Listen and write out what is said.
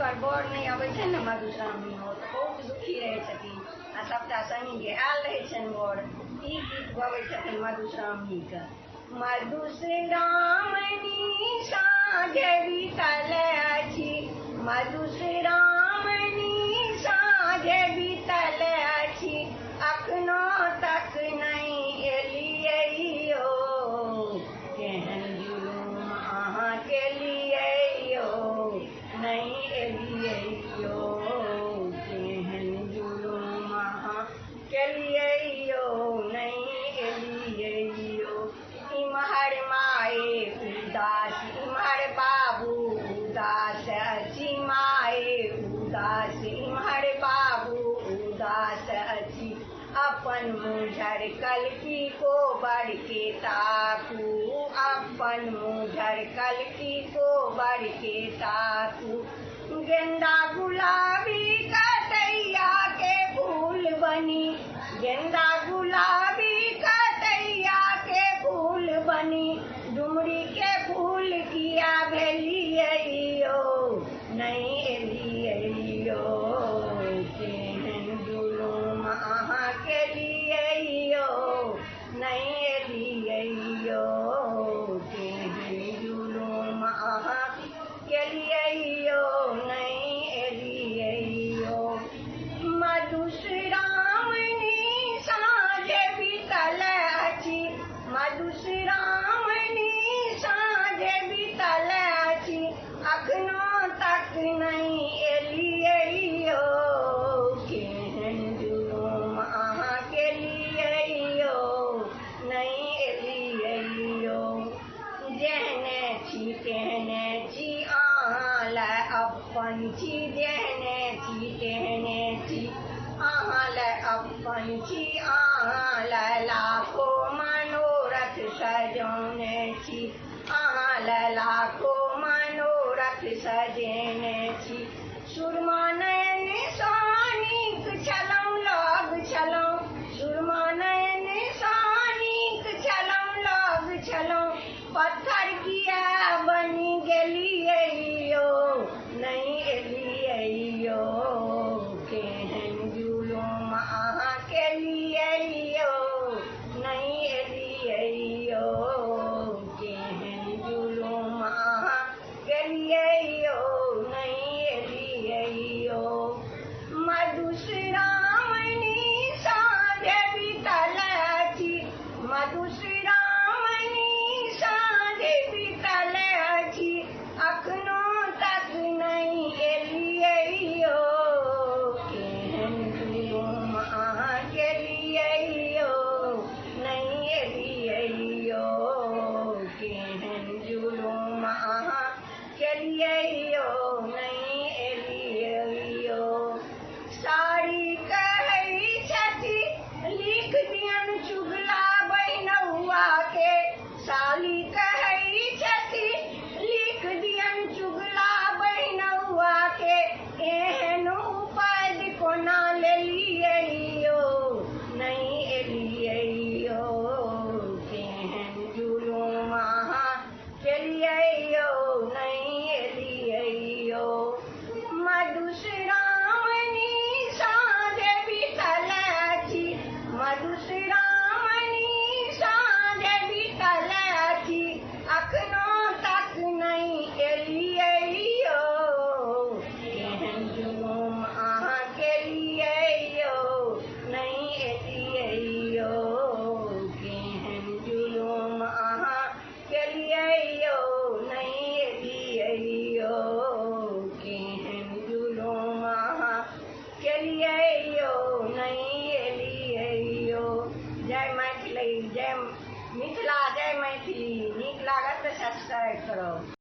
हुनकर बर नहि अबै छनि ने मधुश्रावणी मे, तऽ बहुत दुखी रहै छथिन आ सभटा संगीके आयल रहै छनि बर। ई गीत गबै छथिन मधुश्रावणीके। मधुश्रावणी साँझ बीतल अछि, मधुश्रावणी साँझ बीतल अछि, अखनो तक नहि एलियै यौ, केहन जुलुम अहाँ केलियै यौ, नहि एलियै यौ, केहन जुलुम अहाँ केलियै यौ, नहि एलियै यौ। इम्हर माए उदास, इम्हर बाबू उदास अछि, माए उदास, इम्हर बाबू उदास अछि। अपन मुँह झरकल की कोबर के ताकू, अपन मुँह झरकल की कोबर के ताकू। गेंदा गुलाबी कटैया के फूल बनी, गेंदा गुलाबी कटैया के फूल बनी, डुमरी के फूल किया भेलियै यौ, नहि एलियै यौ, केहन जुलुम अहाँ केलियै यौ, नहि एलियै यौ, केहन जुलुम अहाँ केलियै यौ, नहि एलियै यौ। मधुश्रावणी साँझ बीतल अछि, मधुश्रावणी साँझ बीतल अछि, अखनो तक नहि एलियै यौ, केहन जुलुम अहाँ केलियै यौ, नहि एलियै यौ। जेहने छी तेहने छी अहाँ लए अपन छी, जेहने छी तेहने छी अहाँ लए अपन छी, अहाँ लए लाखो मनोरथ सजौने छी, अहाँ लए लाखो मनोरथ सजेने छी। सुरमा नयन सँ नीक छलहुँ लग छलहुँ, सुरमा नयन सँ नीक छलहुँ लग छलहुँ, पत्थर किया बनि गेलियै यौ, नहि एलियै यौ, केहन जुलुम अहाँ केलियै यौ, नहि एलियै यौ, केहन जुलुम अहाँ केलियै यौ, नहि एलियै यौ। मधुश्रावणी साँझ बीतल अछि, मधुश्रावणी साँझ बीतल अछि, अखनो तक नहि एलियै यौ, केहन जुलुम अहाँ केलियै यौ, नहि एलियै यौ, केहन जुलुम अहाँ केलियै यौ, नहि एलियै यौ। साड़ी कहै छथि लिख दियन चुगला बहिनौआ के, साली कहै छथि लिख दियन चुगला बहिनौआ के, एहन उपाधि कोना लेलियै यौ, नहि एलियै यौ, केहन जुलुम अहाँ केलियै यौ, नहि एलियै यौ। मधुश्रावणी साँझ बीतल अछि, मधुश्रावणी साँझ बीतल अछि, अखनो तक नहि एलियै यौ, केहन जुलुम अहाँ केलियै यौ, नहि एलियै यौ, केहन जुलुम अहाँ केलियै यौ, नहि एलियै यौ, केहन जुलुम अहाँ केलियै यौ, नहि एलियै यौ। जय मैथिली, जय मिथिला, जय मैथिली। नीक लागत तऽ सब्सक्राइब करब।